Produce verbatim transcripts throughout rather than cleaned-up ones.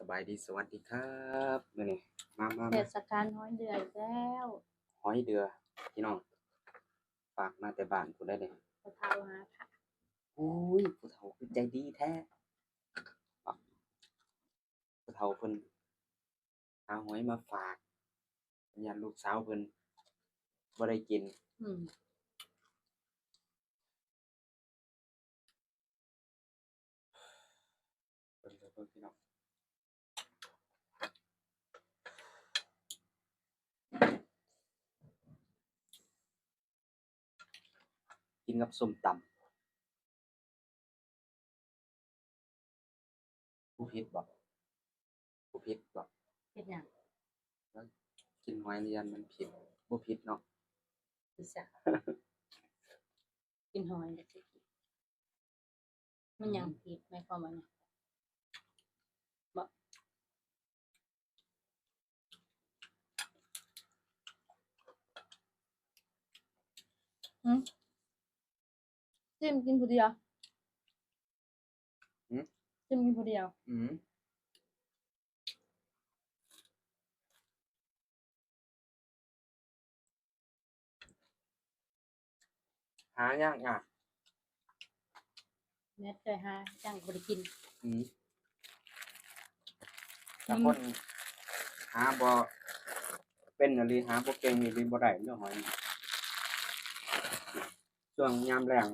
สบายดี สวัสดีครับ มื้อนี้ มา มา เทศกาลหอยเดืออีกแล้ว หอยเดือ พี่น้อง ฝากมาแต่บ้านพู้นเด้อนี่ ผู้เฒ่าหาค่ะ อุ้ย ผู้เฒ่าคือใจดีแท้ ผู้เฒ่าเพิ่นหาหอยมาฝาก ย้านลูกสาวเพิ่นบ่ได้กิน อืม เบิ่งเด้อพี่น้อง กินกับส้มตำ บ่ผิดบ่ บ่ผิดบ่ เฮ็ดหยัง กินหอยเดือมันผิด บ่ผิดเนาะ ผิดซะ กินหอย มันหยังผิด หมายความว่าหยัง บ่ อืม ซิมกินผู้เดียว หืม ซิมกินผู้เดียว อืม หายากยาก แม่นเคยหา จั่งบ่ได้กิน อืม แต่คนหาบ่เป็นอีหลี หาบ่เก่งอีหลี บ่ได้เรื่องหอย ช่วงยามแล้ง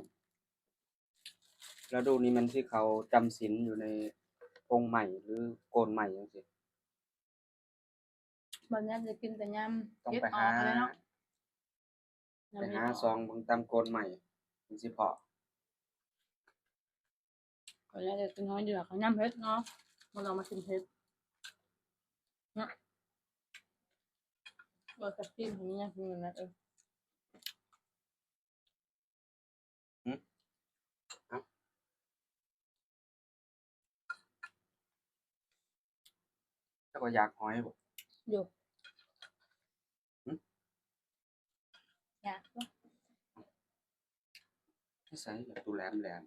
ฤดูนี้มันที่เขาจำศีลอยู่ในพงไม้หรือโคนไม้จั่งซี้ บัดนี้จะกินแต่ยาม ต้องไปหา เก็บออกเลยเนาะ ไปหา ยามเก็บออก ส่องเบิ่งตามโคนไม้ มันสิพอ ข้อยอยากจะกินหอยเดือ ข้อยยามเผ็ดเนาะ มันเอามากินเผ็ด นะ บ่กระซิมให้มันยังกินอยู่นะ เออ หืม เอ้า เจ้าก็อยากหอยบ่ อยู่ หืม อยากอยู่ นิสัยแบบตัวแหลมแหลม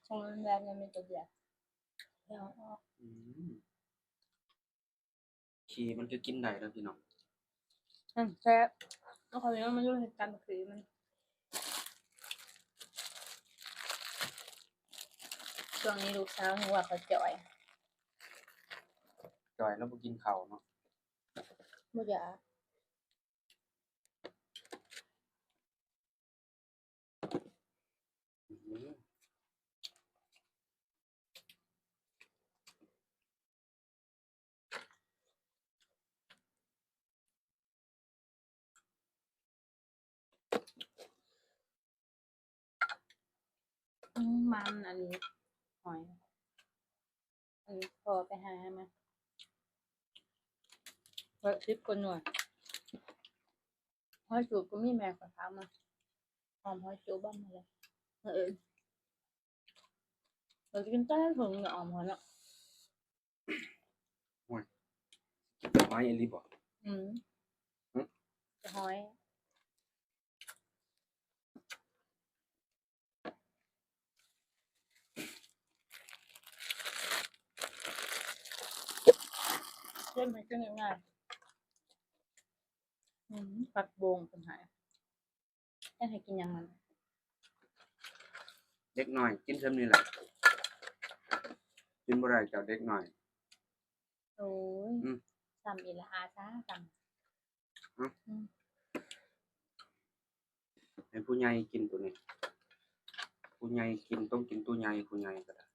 ของแหลมมันมีตัวเดียว เดี๋ยวเอาออก อืม ขี้มันก็กินได้แล้วพี่น้อง อืม แซ่บ แล้วคราวนี้มันอยู่ในการขี้มัน ช่วงนี้ลูกสาวหนูว่าเขาจ่อย จ่อยแล้วบ่กินข้าวเนาะ บ่อยาก อืม อืม มันอันนี้ หอย อันนี้พอไปหามา เบิดสิบกว่าหน่วย หอยจูบก็มี แม่ก็ถามมา หอมหอยจูบบ้างมาเลย เออ เราจะกินใต้ถุงเนี่ย หอมหอยเนาะ โอ้ย กินแต่หอยอีหลีบ่ อืม หึ แต่หอย เส้นมันก็ง่ายๆ อืม ผักบงเป็นไง จะให้กินยังมัน เด็กน้อยกินเท่านี้แหละ กินบ่ได้เจ้าเด็กน้อย โอ้ย อืม ซ้ำอีกละอาซะซ้ำ อืม อืม ให้ผู้ใหญ่กินตัวนี้ ผู้ใหญ่กินต้องกินตัวใหญ่ ผู้ใหญ่ก็ได้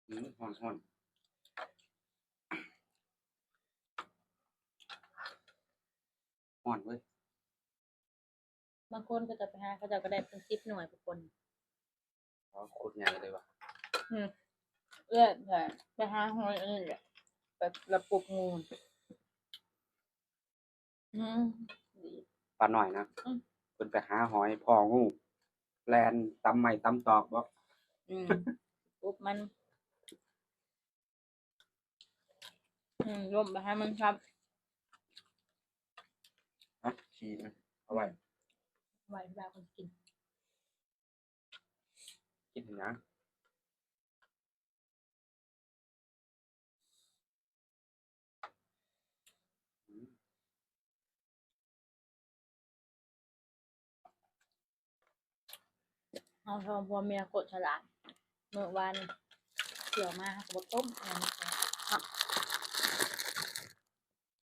อืม ฮ้อน ฮ้อน ฮ้อนเว้ย บางคนก็จะไปหา เขาเจ้าก็ได้เป็นสิบหน่วยทุกคน อ๋อ โคตรใหญ่เลยว่ะ อืม เอื้อย ไปหาหอยอันนี้แหละ ไปละปุกงู อืม ดี ป้าน้อยนะ อืม เพิ่นไปหาหอย พ้องู แล่นตำไม้ตำตอกบ่ อืม ปุ๊บมัน อืม ล้มไปให้มันครับ อ่ะ ขี้มัน เอาไว้ ไว้เวลาคนกิน เฮาสองผัวเมียกดสลาก มื้อวานเสี่ยวมาก็บ่ต้มอันนี้ก็